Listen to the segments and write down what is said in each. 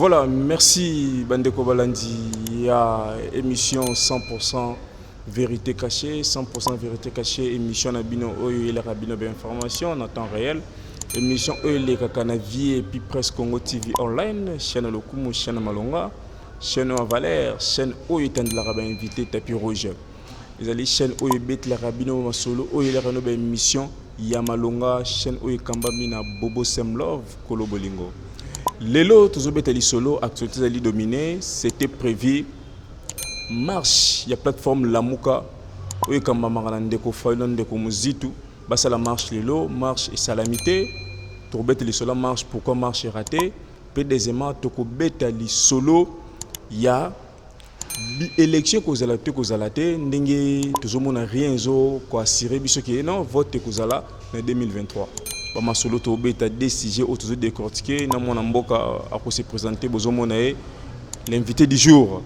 Voilà, merci bandeko balandi ya émission 100% vérité cachée, 100% vérité cachée, émission na bino oyo elaka bino ba information na temps réel. Émission oyo elekaka na vie et puis Presse Congo TV online, chaîne lokumu, chaîne malonga, chaîne ya valeur, chaîne oyo etandelaka ba invité tapis rouge. Ezali chaîne oyo ebetelaka bino masolo oyo elaka bino ba émission ya malonga, chaîne oyo ekambami na Bobo Sem Love Kolo Bolingo. Lelo tozobeta lisolo actualité ezali dominé, c'était prévu marche ya plateforme Lamuka oyo ekambamaka na ndeko Fayulu na ndeko Muzitu basala marche lelo, marche esalami te. Tokobeta lisolo ya marche, pourquoi marche raté, mpe deuxièmement tokobeta lisolo ya élection ekozala te kozala te ndenge tozomona rien ezo koassurer biso ke non, vote ekozala na 2023. Bamasolo tobeta deux sujets oyo tozodécortiquer na mwana mboka akose présenter. Bozomona ye, l'invité du jour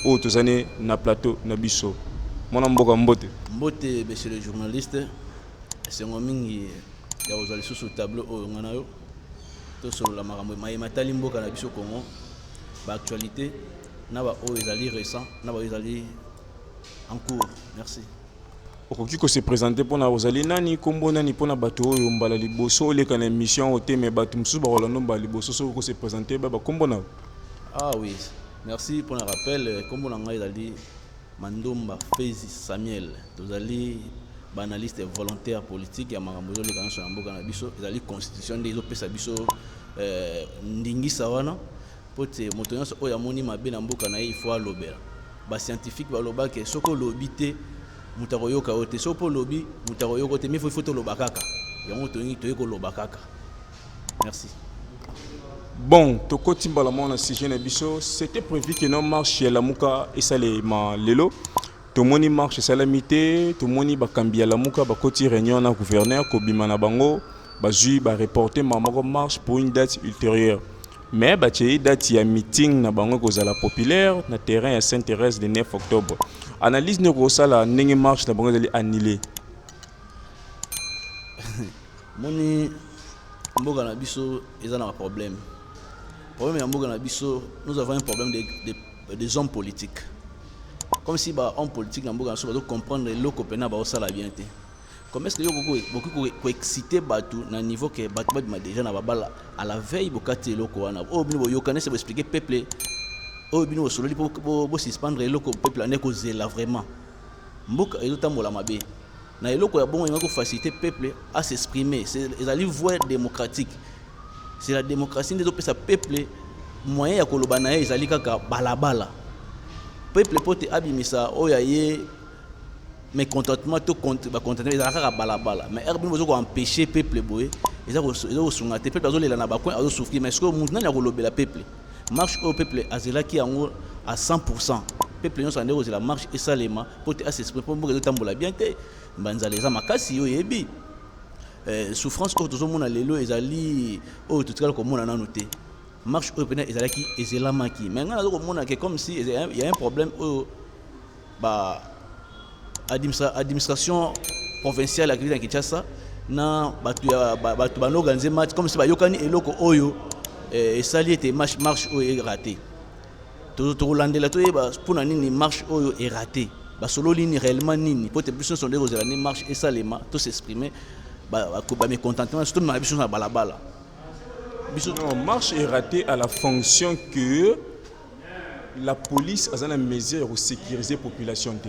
oyo tozani na plateau na biso. Mwana mboka, mbote. Mbote, monsieur le journaliste. Esengo mingi ya kozwa lisusu tableau oyo nga na yo tosolola makambo mayema etali mboka na biso Congo, baactualité na baoyo ezali récent na baoyo ezali en cours. Merci. Okoki kose présenter mpona ozali nani, nkombo nani, mpona bato oyo mbala liboso oleka na émission oyo te, mais bato mosusu bakolanda mbala liboso, soki okose présenter ba bakombo na yo. Ah oui, merci pour le rappel. Kombo na ngai ezali Mandomba Fezi Samuel. Tozali baanalyste volontaire politique ya makambo ezoleka nyonso na mboka na biso. Ezali constitution nde ezopesa biso ndingisa wana, po te moto nyonso oyo amoni mabe na mboka na ye, il faut alobela. Bascientifique balobaki soki olobi te, moto akoyoka yo te. Soki mpo olobi, moto akoyoka te. Mais faut toloba kaka yango, tolingi toyei koloba kaka. Merci. Bon, tokoti mbala moko na sujet na biso. C'était prévu que no marche ya Lamuka esalema lelo. Tomoni marche esalami te. Tomoni bakambi ya Lamuka bakoti réunion na gouverneur, kobima na bango bazwi bareporter ma moko marche pour une date ultérieure, mais batie date ya meeting na bango ekozala populaire na terrain ya Sainte Thérèse le 9 octobre. Analyse nde kosala ndenge marche na bango ezali annulé? Moni, mboka na biso eza na baproblème. Problème ya mboka na biso, nous avons un problème des hommes politiques, comme si ba homme politique na mboka na biso bazocomprendre eloko mpena baosala bien te. Comme est ce que yo bokoki koexciter bato na niveau ke bato babima déjà na babala à la veille? Bokati eloko wana oyo bino boyokani ese boexpliquer peuple oyo bino bosololi mpo bosuspendre eloko peuple ande kozela. Vraiment, mboka ezotambola mabe na eloko ya bongo. Elingi kofaciliter peuple à s'exprimer, ezali voie démocratique. C'est la démocratie nde ezopesa peuple moyen ya koloba na ye. Ezali kaka balabala, peuple po te abimisa oyo aye mécontentement to bacontentement, ezalaka kaka balabala. Mais ere bino boza koempêcher peuple boye, eza kosunga te. Peuple azolela na bacoin, azosouffrir, mais sikoyo mutu nani akolobela peuple? Marche oyo peuple azelaki yango à 100, peuple nyonso ande kozela marche esalema po te as'exprimer, mpo mboka ezotambola bien te. Banzala eza makasi, oyo oyebi, souffrance oyo tozomona lelo ezali oyo totikala komona nanu te. Marche oyo mpena ezalaki ezelamaki, mais ngai naza komona ke comme si il y a un problème oyo ba administration provinciale ya na Kinshasa na bato ya bato banoorganiser marche, comme si bayokani eloko oyo esali ete marche oyo eraté. Tokolandela, toyeba mpona nini marche oyo eraté, basololi nini réellement nini, po te biso nyonso nde kozela nde marche esalema, to s'exprimer bamécontentement, surtout na biso na balabala. Biso non, marche est ratée à la fonction que la police aza na mesure ya kosécuriser population te,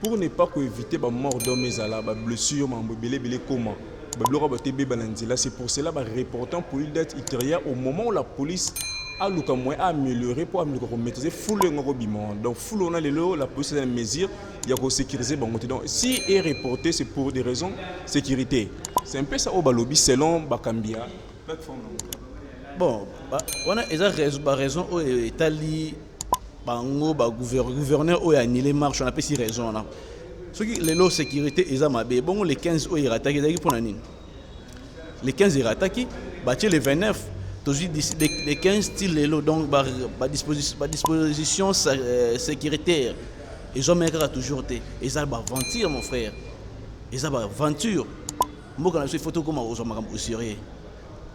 pour ne pas koéviter bamort d'homme, ezala bablessure, mambo ebele ebele ekoma babiloko bato ebeba na nzela. C'est pour cela bareportant pour une date ultérieure, au moment où la police aluka moyen aaméliorer mpo aluka komaîtriser foule yango kobima wana. Donc foule wana lelo, la police aza na mesure ya kosécuriser bango te. Donc si est reporté, c'est pour des raisons sécurité. C'est un peu ça oyo balobi selon bakambi ya plateforme. Bon, wana eza baraison oyo etali bango. Bagouverneur oyo annulé marche wana apesi raison wana. Soki lelo sécurité eza mabe bongo, le 15 oyo erataki ezalaki mpona nini? Le 15 erataki, batie le 29. Tozwi le 15 ti lelo, donc badisposition sécuritaire ezwamaki kaka toujours te. Eza baaventure, mon frère, eza baaventure. Mboka na biso, il faut tokóma kozwa makambo au sérieux.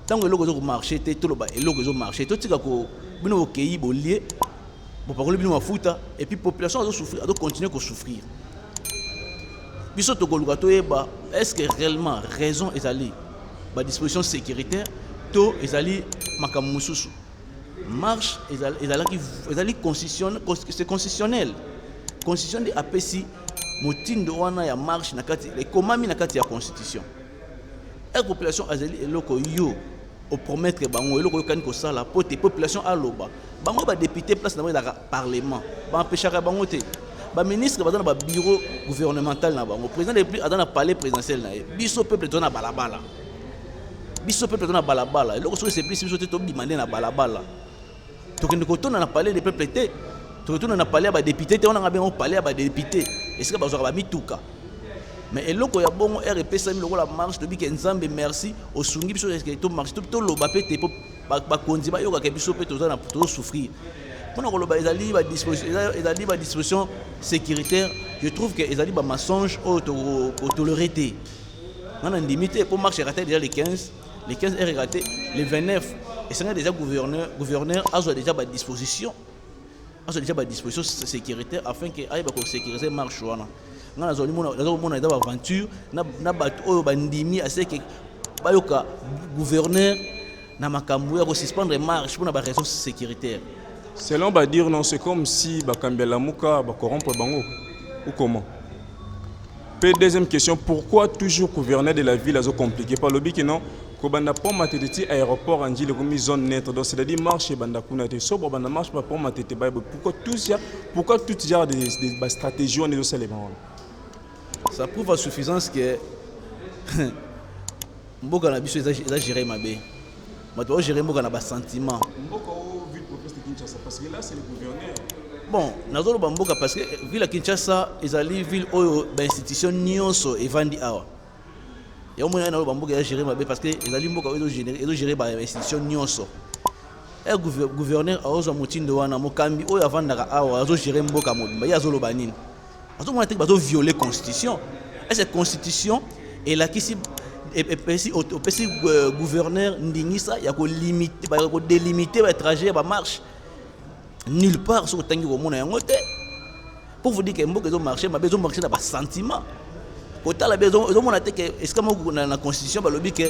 Ntango eloko ezokomarcher te, toloba eloko ezomarcher. Totika ko bino bokei, bolie, bopakoli bino mafuta, et puis population azosouffrir, azocontinue kosouffrir. Biso tokoluka toyeba: est ce que réellement raison ezali badisposition sécuritaire to ezali makambo mosusu? Marche ezalaki, ezali c'est constitutionnel. Constitution nde apesi motindo wana ya marche na kati, ekomami na kati ya constitution. Ere population azali eloko yo opromettre bango, eloko oyokani kosala po te population aloba. Bango badéputé, place na bango ezalaka parlement, baempêchaka bango te. Baministre baza na babureau gouvernemental na bango, président de République aza na palais présidentiel na ye. Biso peuple toza na balabala, biso peuple toza na balabala. Eloko soki esepelisi biso te, tobima nde na balabala. Tokende kotona na palais de peuple te, tokotona na palais ya badéputé te. Wana nga bengo palais ya badéputé, esika bazwaka bamituka. Mais eloko ya bongo ere epesami lokola marche, toyebi ke Nzambe merci osungi biso tomarche, toloba mpe te mpo bakonzi bayokaka biso mpe toza tozosouffrir. Mpona koloba ezali badisposition sécuritaire, je trouve que ezali bamensonge oyo tokotolérer te. Nga na ndimi te, mpo marche eraté déjà le 15. Le 15 ere raté, le 29 esengeli déjà gouverneur azwa déjà badisposition, azwa déjà badisposition sécuritaire afin ke ayeba kosécuriser marche wana. Nga nazali komona eza baaventure na bato oyo bandimi aseke bayoka gouverneur na makambo ya kosuspendre marche mpona baraison sécuritaire. Selon badire, non, c'est comme si bakambi ya Lamuka bacorrompre bango ou comment? Pe deuxième question: pourquoi toujours gouverneur de la ville azo compliqué? Balobi ke non, kobanda pont Matete ti aéroport ya Ndjili ekomi zone neutre, donc c'est-à-dire marche ebanda kuna te. So bobanda marche ba pont Matete bayeba pourquoi tout ça, pourquoi tout genre de bastratégie wana ezosalema wana? Ça prouve à suffisance que mboka na biso eza géré mabe. Bato bazogérer mboka na basentiment. Mboka o ville province de Kinshasa? Parce que là, c'est le gouverneur. Bon, nazoloba mboka parce que ville ya Kinshasa ezali ville oyo bainstitution nyonso evandi awa. Yango moni naloba mboka eza géré mabe, parce que ezali mboka oyo ezogérer bainstitution nyonso. E gouverneur azozwa motindo wana, mokambi oyo avandaka awa azogérer mboka mobimba, ye azoloba nini? Azomona te bazovioler constitution? Est ce constitution elakisi, epesi, opesi gouverneur ndingisa ya kodélimiter batrajet ya bamarche? Nulle part. Soki otangi, komona yango te. Pour vous dire que mboka ezomarche mabe, ezomarche na basentiment. Kotala be, ezomona te ke esika moko na constitution balobi ke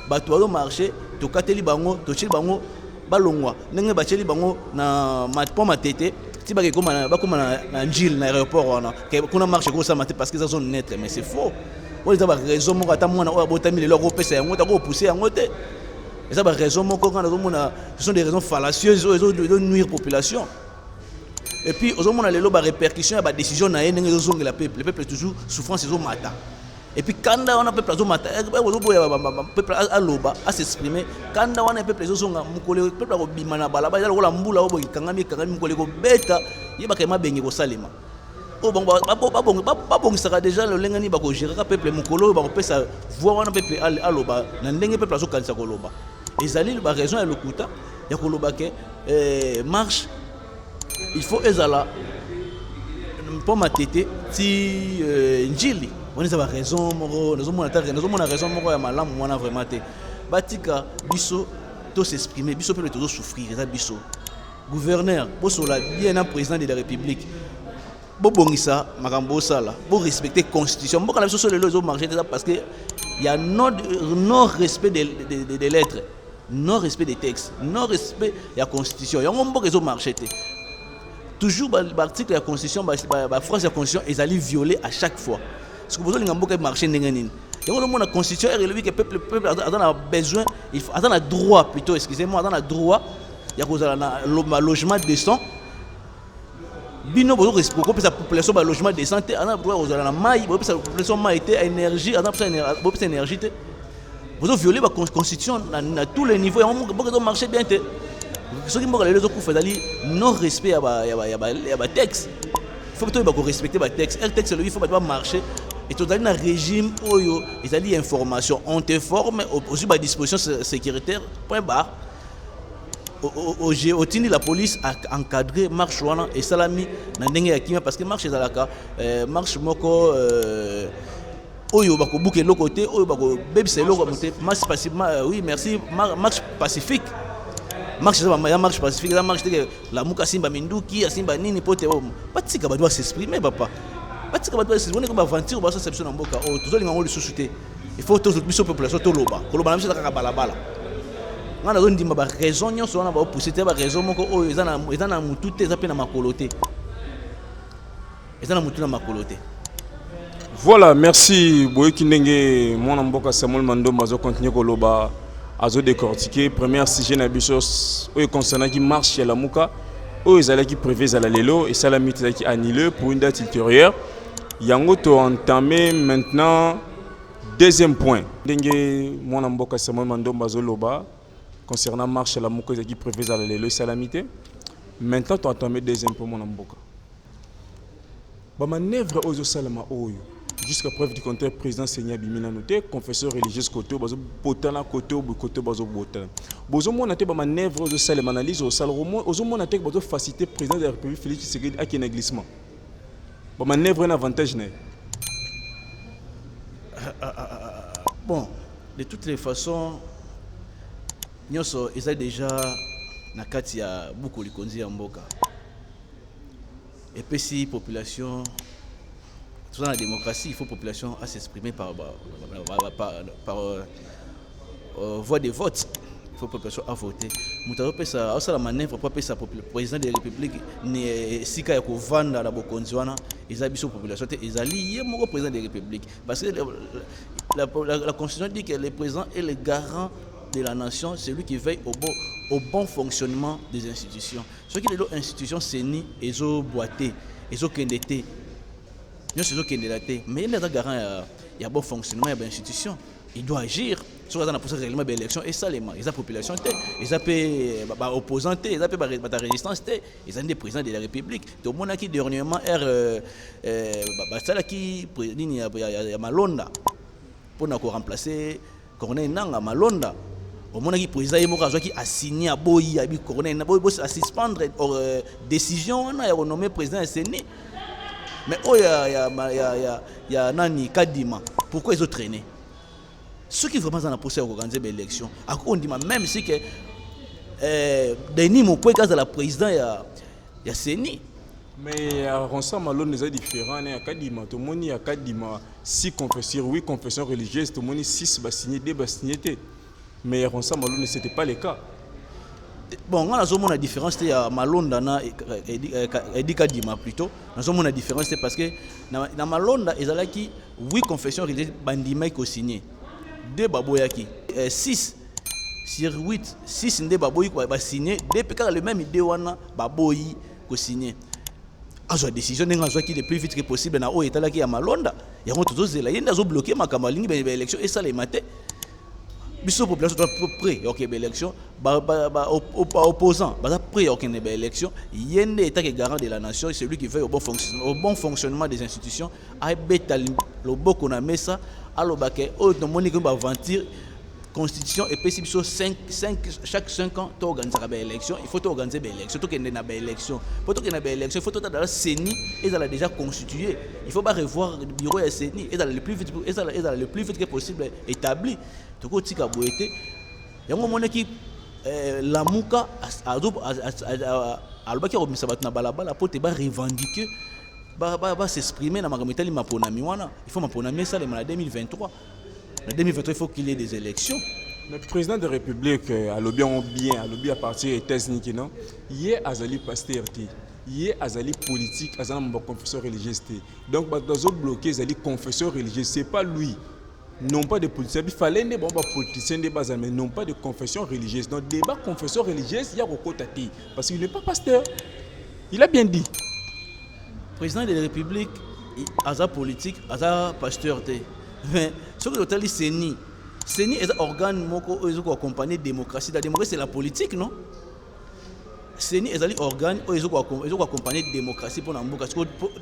bato bazomarche, tokateli bango, totieli bango balongwa ndenge batieli bango na pont Matete ti bakoma na Ndjili, na aéroport wana, ke kuna marche ekosama te parce que eza zone neutre. Mais c'est faux. Oyo eza baraison moko ata mwana oyo abotami lelo akopesa yango te, akopousse yango te. Eza baraison moko nga nazomona, ce sont des raisons fallacieuses oyo ezonuire population. Et puis ozomona lelo barépercussion ya badécision na ye, ndenge ezozongela peuple. Peuple toujours souffrance ezomata. Et puis kanda wana peuple azomata, ozoboya peuple aloba, as'exprime. Kanda wana peuple ezozonga mokolo peuple akobima na balabala. Eza lokola mbula oyo boye ekangami, ekangami, mokolo ekobeta, yebaka mabenge ekosalema. Oyo bango babongisaka déjà lolenge nini bakogéraka peuple mokolo oyo bakopesa voix wana peuple aloba na ndenge peuple azokanisa koloba. Ezali baraison ya lokuta ya koloba ke marche il faut ezala mpo Matete ti Ndjili. Wana eza baraison moko nazomona, nazomona raison moko ya malamu wana vraiment te. Batika biso tos'exprime, biso mpe tozosouffrir, eza biso. Gouverneur, bosola bien na président de la République, bobongisa makambo osala, borespecte constitution. Mboka na biso so lelo ezomarche te, eza parce que y a non respect de lettres, non respect des textes, non respect ya constitution. Yango mboka ezomarche te. Toujours baarticle ya constitution, baphrase ya constitution ezali violé à chaque fois. Parce que bozolinga mboka emarche ndenge nini? Yango ozomona constitution ere elobi ke peuple aza na besoin, aza na droit plutôt, excusez-moi, aza na droit ya kozala na logement décent. Bino bokopesa population balogement décent te. Aza na droit kozala na mai, bopesa population mai te. Énergie, aza bopesa énergie te. Bozovioler baconstitution na tous les niveaux. Yango mboka ezomarche bien te. Soki mboka lelo ezokufa, ezali non respect ya batexte. Faut toyeba korespecte batexte. R texte elobi faut bato bamarche et tozali na régime oyo ezali information. On te forme, ozwi badisposition sécuritaire, point barre. Otindi la police encadré marche wana, esalami na ndenge ya kimia, parce que marche ezalaka marche moko. Oyo bakobuka eloko te, oyo bakobebisa eloko te. Marche pacifique, oui, merci. Marche pacifique, marche eza ya marche pacifique, eza marche te ke Lamuka asimba minduki, asimba nini po te. Batika bato bas'exprimer, papa, batika bato bas'exprimer. Baaventure basasa biso na mboka oyo, tozolinga yango lisusu te. Il faut biso population toloba. Koloba na biso eza kaka balabala. Ngai nazondima baraison nyonso wana baopousse te, baraison moko oyo eza na mutu te, eza mpe na makolo te, eza na mutu na makolo te. Voilà, merci. Boyoki ndenge mwana mboka Samuel Mandomba azocontinue koloba, azodécortiquer premier sujet na biso oyo concernaki marche ya Lamuka oyo ezalaki prévu ezala lelo, esalami te, ezalaki annulé pour une date ultérieure. Yango toentamé maintenant deuxième point. Ndenge mwana mboka Samuel Mandomba azoloba concernant marche ya Lamuka ezalaki prévu ezala lelo, esalami te. Maintenant toentamé deuxième point. Mwana mboka, bamanœuvre oyo ezosalama oyo, jusqu'à preuve du contraire, président CENI abimi nano te. Confession religieuse kote oyo bazobotana, kote oyo kote bazobotana, bozomona te bamanœuvre oyo ezosalema? Analyse osala, ozomona te bazofacilité président de la République Félix Tshisekedi akende na glissement, bamanœuvre na avantage na ye? Bon, de toutes les façons, nyonso eza déjà na kati ya buku likonzi ya mboka epesi population. Toza na démocratie, il faut population à s'exprimer par voie de vote. Il faut population à voter. Moto azopesa, azosala manœuvre po apesa président de la République esika ya kovanda na bokonzi wana, eza biso population te, ezali ye moko président de la République, parce que la constitution dit que le président est le garant de la nation, c'est lui qui veille au bon fonctionnement des institutions. Soki lelo institution CENI ezoboite, ezokende te, nyonso ezokendela te, mais ye nde aza garant ya bon fonctionnement ya bainstitution, il doit agir. Soki aza na posa règlement baélection esalema, eza population te, eza mpe baopposant te, eza mpe bato ya résistance te, eza nde président de la République. Tomonaki dernièrement r basalaki nini ya Malonda mpona koremplacer Corneille Nanga. Malonda, omonaki président ye moko azwaki, asigné, aboyi, abi Corneille asuspendre décision wana ya konommer président ya CENI. Mais oyo ya nani, Kadima, pourquoi ezotraîner? Soki vraiment aza na posa ya koorganiser baélection, akondima même si ke Denis Mukwege azala président ya CENI. Mais Ronsard Malonda eza différent na ya Kadima. Tomoni ya Kadima, six confessions, huit confessions religieuses, tomoni six basigné, deux basigné te. Mais ya Ronsard Malonda, c'était pas le cas. Bon, nga nazomona différence te ya Malonda na Edi Kadima. Plutôt nazomona différence te, parce que na Malonda ezalaki huit confessions religieuses bandimaki kosigner, deux baboyaki. 6 sur 8, 6 nde baboyi basigné, deux mpe kaka le même idée wana baboyi kosigner. Azwa décision ndenge azwaki le plus vite que possible na oyo etalaki ya Malonda. Yango tozozela ye nde azobloquer makambo, alingi baélection esalema te. Biso population toza prêt ya kokende baélection, baopposant baza prêt ya kokende baélection. Ye nde etake garant de la nation, celui qui veille au bon fonctionnement des institutions, abeta loboko na mesa, alobake oyo tomoni ke baaventure. Constitution epesi biso 5, 5, chaque 5 ans toorganisaka baélection. Il faut toorganiser baélection, tokende na baélection. Po tokende na baélection, il faut totala CENI ezala déjà constitué, il faut barevoir bureau ya CENI, ezala le plus vite, ezala le plus vite que possible établi. Tokotika boye te. Yango omonaki Lamuka alobaki akomisa bato na balabala po te barevendiquer, bas'exprimer na makambo etali maponami wana. Il faut maponami esalema na 2023. Na 2023, il faut qu'il y ait des élections. Le président de la République alobi yango bien, alobi à partir ya États-Unis ke non, ye azali pasteur te, ye azali politique, aza na baconfession religieuse te. Donc bato bazobloquer ezali confession religieuse, c'est pas lui, non pas de politicien. Il fallait nde bango bapoliticien nde bazala, mais non pas de confession religieuse. Donc débat confession religieuse ya kokota te, parce qu'il n'est pas pasteur, il a bien dit. Président de la République aza politique, aza pasteur te. Mais soki totali CENI, CENI eza organe moko oyo ezokoaccompagner démocratie. La démocratie, c'est la politique, non? CENI ezali organe oyo ezokoaccompagner démocratie mpona mboka.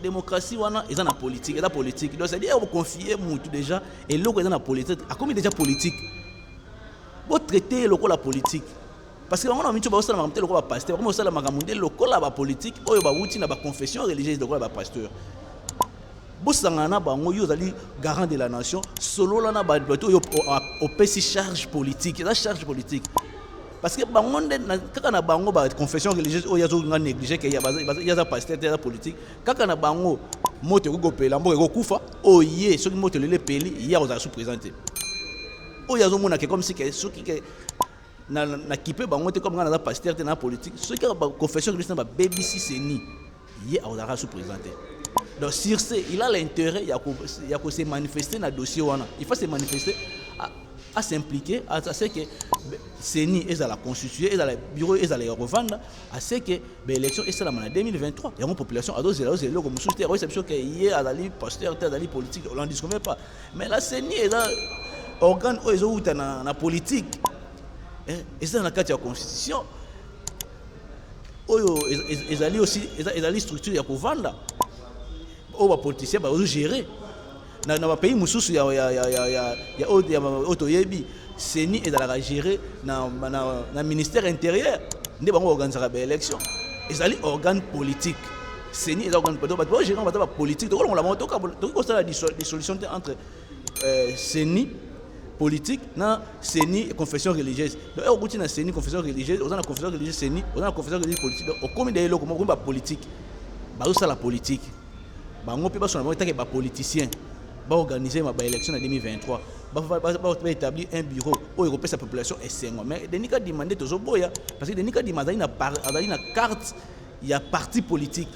Démocratie wana eza na politique, eza politique. Donc c'est-à-dire oconfier mutu déjà eloko eza na politique, akomi déjà politique, botraite lokola politique, parce que bango na miso bazosala makambo te lokola bapasteur, bakomi kosala makambo nde lokola bapolitique oyo bawuti na baconfession religieuse, lokola bapasteur. Bosangana na bango. Yo ozali garant de la nation, solola na bato oyo opesi charge politique. Eza charge politique parce que bango nde kaka na bango baconfession religieuse oyo azolinga néglige ke ye aza pasteur te, aza politique. Kaka na bango moto ekoki kopela, mboka ekokufa. Oyo ye soki moto lelo epeli, ye akozala sous présent te. Oyo azomona ke comme si ke soki ke na kipe bango te, comme ngai naza pasteur te na politique, soki kaka baconfession religieuse na babebisi CENI, ye akozalaka sous présent te. Donc sur ce, il a l'intérêt ya ko se manifester na dossier wana. Il faut se manifester, à s'impliquer à ce que CENI ezala constitué, ezala bureau, ezala ya kovanda, à ce que baélection esalama na 2023. Yango population azozela, ozela eloko mosusu te. Akoyesa biso ke ye azali pasteur te, azali politique, on n'en disconvient pas, mais la CENI eza organe oyo ezowuta na politique. Eza na kati ya constitution oyo ezali aussi ezali structure ya kovanda oyo bapoliticien bazogérer. Na bapays mosusu ya oyo toyebi, CENI ezalaka géré na ministère intérieur nde bango baorganisaka baélection. Ezali organe politique. CENI eza organe politique, bato bagérer bato bapolitique. Tokolongola bango, tokoki kosala dissolution te entre CENI politique na CENI confession religieuse. Donc okuti na CENI confession religieuse, oza na confession religieuse CENI, oza na confession religieuse politique. Donc okomi de eloko moko. Okomi bapolitique bazosala politique, bango mpe basona bango etake bapoliticien baorganiser baélection na 2023, baétablir un bureau oyo ekopesa population esengo. Mais Denis Kadima nde tozoboya, parce que Denis Kadima azali na carte ya parti politique,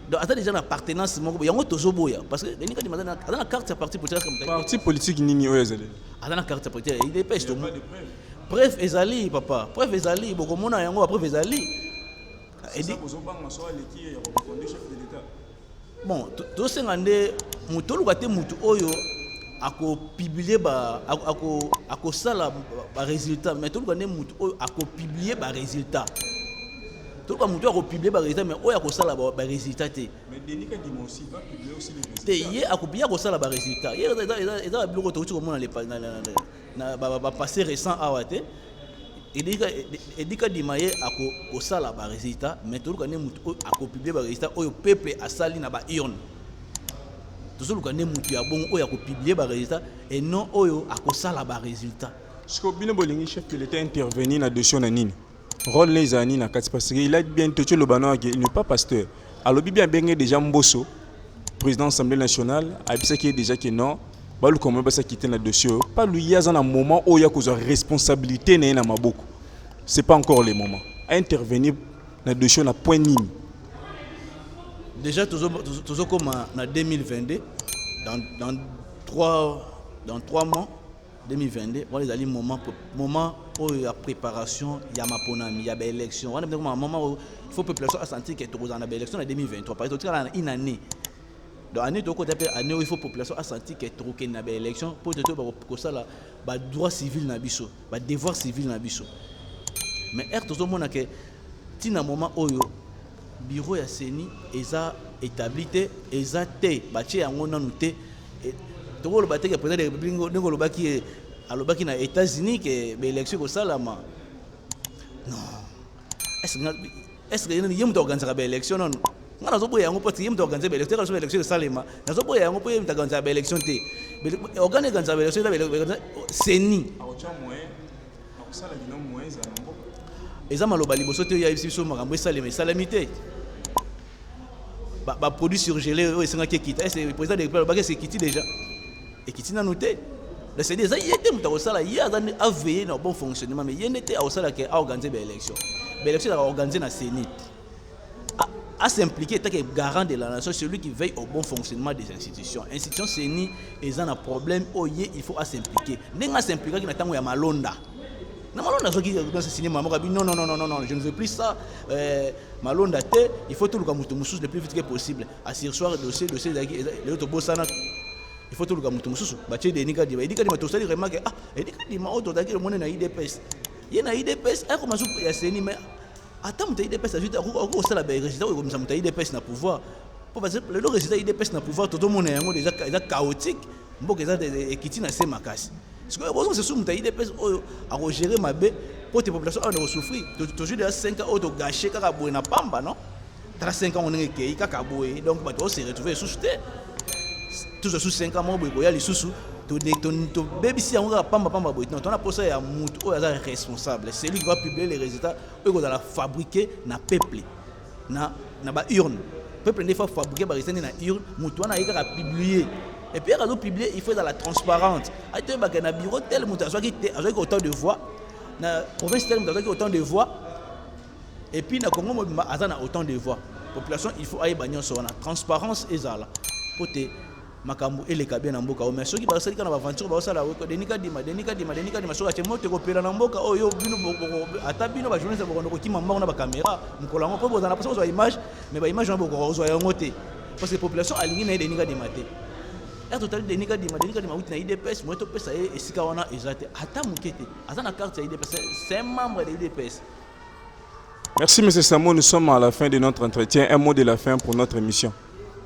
donc aza déjà na appartenance moko. Yango tozoboya, parce que Denis Kadima aza na carte ya parti politique. Parti politique nini oyo ezali? Aza na carte ya politique ya UDPS. Preuve ezali, papa, preuve ezali, bokomona yango, bapreuve ezali. Bozobanga so aleki ya kofonder chef de l'État? Bon, tosenga nde moto oluka te, motu oyo akopublier, akosala barésultat. Mais toluka nde motu oyo akopublier barésultat. Toluka motu oyo akopublier barésultat, mais oyo akosala barésultat te. Mais Denis Kadima aussi va publier aussi les Te, ye ye akosala barésultat. Ye eza babiloko tokuti komona na bapassé récent awa te. Denis Kadima ye akosala barésultat, mais toluka nde motu oyo akopublier barésultat oyo peuple asali na baurne. Tozoluka nde motu ya bongo oyo akopublier barésultat et non oyo akosala barésultat. Siko bino bolingi chef de l'État intervenir na dossier na nini? Rôle na ezala nini na kati? Parce que il a bien totie loba no il n'est pas pasteur. Alobi bien, abenge déjà Mboso, président Assemblée nationale, ayebisaki ye déjà ke non, baluka moyen basaki te na dossier oyo. Pas lui, ye aza na moment oyo ya kozwa responsabilité na ye na maboko. C'est pas encore le moment à intervenir na dossier na point nini? Déjà tozokoma na 2022, dans 3 mois, 2022 wana ezali moment oyo ya préparation ya maponami ya baélection. Wana mpenza moment oyo il faut population asentir ke tokozala na baélection na 2023, parce que totikala na une année. Donc année tokota mpe année oyo, il faut population asentir ke tokokende na baélection mpo te toyeba kosala badroit civil na biso, badevoir civil na biso. Mais ere tozomona ke ntina moment oyo bureau ya CENI eza établi te, eza te, batie yango nanu te. Tokoloba te ke président de République, ndenge olobaki, alobaki na États-Unis ke baélection ekosalama. Non, est ce que ye moto aorganisaka baélection? Nano nga nazoboya yango, mpo ye moto aorganiser baélection te. Baélection esalema, nazoboya yango mpo ye moto aorganisaka baélection te. Organe eorganisaka baélection eza CENI. Eza maloba liboso te. Oyo ayebisi biso makambo esalema, esalemi te. Baproduit surgelé oyo esengaki ekita, est président de République alobaki ese ekiti déjà? Ekiti nanu te. C'est-à-dire eza ye te moto akosala. Ye aza nde aveiller na bon fonctionnement, mais ye nde te akosalaka aorganiser baélection. Baélection ezalaka organiser na CENI. À s'impliquer tant que garant de la nation, celui qui veille au bon fonctionnement des institutions. Institution CENI eza na problème oyo ye il faut as'impliquer, ndenge as'impliquaki na ntango ya Malonda. Na Malonda, soki signé moko abi non, non, non, non, non, je ne veux plus ça, Malonda te, il faut toluka moto mosusu le plus vite que possible. Asurseoir dossier ezalaki lelo tobosana. Il faut toluka moto mosusu. Batie Denis Kadima. Denis Kadima, tosali remarque: ah, Denis Kadima oyo tozalaki lomone na UDPS, ye na UDPS akoma su ya CENI. Mais ata moto ya UDPS azwi, akoki kosala barésultat oyo ekomisa moto ya UDPS na pouvoir? Mpo lelo résultat UDPS na pouvoir, tozomona yango déjà eza chaotique, mboka eza ekiti na se makasi. Sikoyo bozongisa su moto ya UDPS oyo akogérer mabe mpo te population awa na kosouffrir. Tozwi déjà 5 ans oyo togâcher kaka boye na pamba. Non, tala 5 ans ndenge ekei kaka boye. Donc bato ose retrouver lisusu te. Tozwa su 5 ans moko boye koya lisusu, tobebisi yango kaka pambapamba boye. Tona posa ya mutu oyo aza responsable, c'est lui qui va publier les résultats oyo kozala fabriqué na peuple na baurne. Peuple nde faut fabriquer barésultat nde na urne. Mutu wana aye kaka publier, et puis azo publier, il faut ezala transparente. Ayi toyebaka na bureau tel moto azwaki te, azwaki autant de voix, na province tel moto azwaki autant de voix, et puis na Congo mobimba aza na autant de voix. Population, il faut ayeba nyonso wana. Transparence ezala po te makambo eleka bien na mboka oyo. Mais soki basali kaka na baventure, baosala Denis Kadima, Denis Kadima, Denis Kadima, soki atie moto ekopela na mboka oyo, bino ata bino bajournaliste bokondo kokima mbango na bacaméra mokolo yango, mpo bozala na mposa kozwa image, mais baimage wana bokoka kozwa yango te, parce que population alingi na ye Denis Kadima te. Ya totali Denis Kadima, Denis Kadima awuti na UDPS. Moye topesa ye esika wana eza te, ata moke te. Aza na carte ya UDPS, c'est un membre de l'UDPS. Merci, M. Samo. Nous sommes à la fin de notre entretien. Un mot de la fin pour notre émission.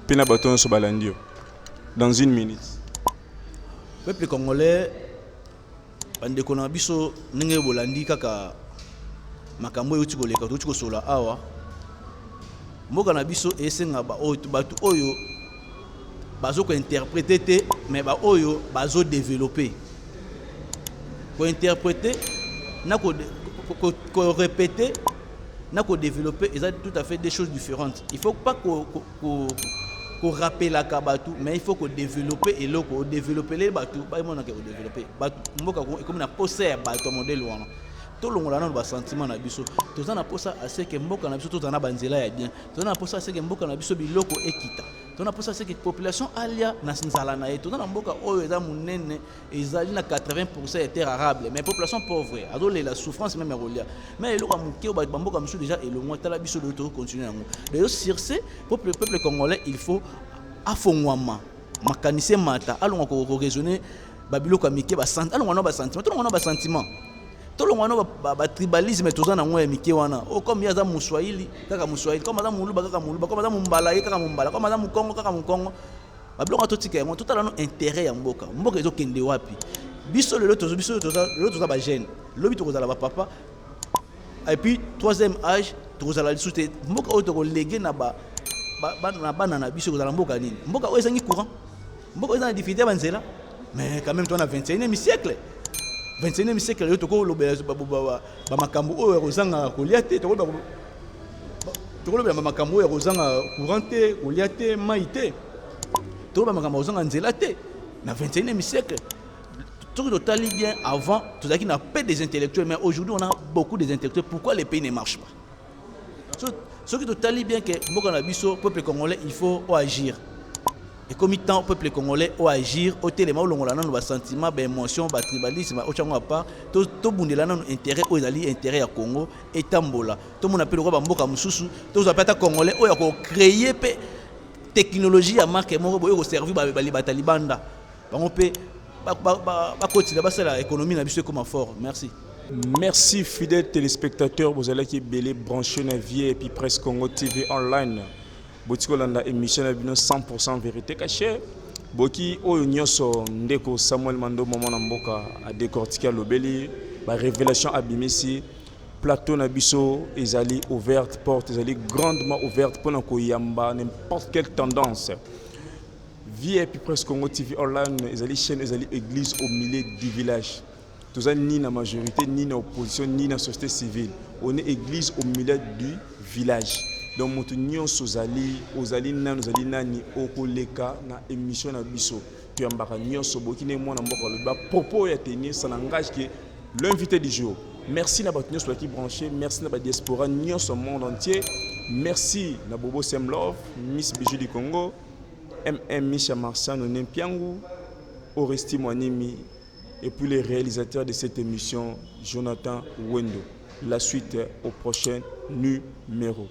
Pena bato balandio. Dans une minute. Peuple congolais, bandeko na biso, ndenge bolandi kaka makambo oyo euti koleka, touti kosola awa, mboka na biso esenga bato oyo bazokointerpréter te, mais baoyo bazodévelopper. Kointerpréter na korépéter na kodévelopper eza tout à fait des choses différentes. Il faut pas korapelaka bato, mais il faut kodévelopper eloko, odéveloppele bato, bamonaka kodévelopper bato. Mboka ekomi na posa ya bato ya modèle wana. Tolongola nano basentiment na biso. Toza na posa aseke mboka na biso tozala na banzela ya bien, toza na posa aseke mboka na biso biloko ekita, toza na posa aseke population alia na nzala na ye. Toza na mboka oyo eza monene, ezali na 80 ya terre arable, mais population pauvre azolela souffrance même ya kolia. Mais eloko ya moke oyo bato bamboka mosusu déjà elongwa, tala biso lelo tokocontinue yango. D'ailleurs, sur ce, peuple congolais, il faut afongwama makanisi, emata, alongwa koraisonner babiloko ya mike, alongwa na basentiment, tolongwa na basentiment, tolongwa no batribalisme toza nango ya mike wana. O comme ye aza moswahili, kaka moswahili, comme aza moluba, kaka moluba, comme aza mombala, ye kaka mombala, comme aza mokongo, kaka mokongo. Babiloko wana totika yango, totala no intérêt ya mboka. Mboka ezokende wapi? Biso lelo tozo, biso toza lelo toza bajeune, lobi tokozala bapapa, et puis troisième âge tokozala lisusu te. Mboka oyo tokoléguer na bana na biso ekozala mboka nini? Mboka oyo ezangi courant, mboka oyo eza na difficulté ya banzela. Mais quand même, toza na 21e siècle, 21e siècle oyo tokolobela bamakambo oyo ya kozanga kolia te, tokolobela bamakambo oyo ya kozanga courant te, kolia te, mai te, tokoloba makambo ya kozanga nzela te na 21e siècle. Soki totali bien, avant tozalaki na peu des intellectuels, mais aujourd'hui on a beaucoup des intellectuels. Pourquoi les pays ne marchent pas? Soki totali bien ke mboka na biso, peuple congolais, il faut oagir. Ekomi temps peuple congolais oagir, otelema, olongola nano basentiment, baémotion, batribalisme, otyango à part. Tobundela nano intérêt oyo ezali intérêt ya Congo etambola. Tomona mpe lokola bamboka mosusu, tozwa mpe ata congolais oyo akocréer mpe technologie ya marque moko boye ekoservir balibata libanda, bango mpe bakotila, basala économie na biso ekoma fort. Merci. Merci, fidèles téléspectateurs, vous allez qui belé branché na vie et puis Presse Congo TV online. Botiko landa émission na bino 100% vérité cachée. Boki oyo nyonso ndeko Samuel Mando, mama na mboka, a décortiquer, lobeli ba révélation abimisi. Plateau na biso ezali ouverte, porte ezali grandement ouverte pour koyamba n'importe quelle tendance. Vie et puis Presse Congo TV online ezali chaîne, ezali église au milieu du village. Toza ni na majorité, ni na opposition, ni na société civile. On est église au milieu du village. Donc moto nyonso ozali nani, ozali nani, okoleka na émission na biso, toyambaka nyonso. Boki nde mwana mboka alobi bapropos ya tenir, ça n'engage que l'invité du jour. Merci na bato nyonso baki branché, merci na badiaspora nyonso, monde entier. Merci na Bobo Semlove, Miss Bijou du Congo, MM Misha Marciano Nempiangu, Oresti Mwanimi, et puis les réalisateurs de cette émission, Jonathan Wendo. La suite au prochain numéro.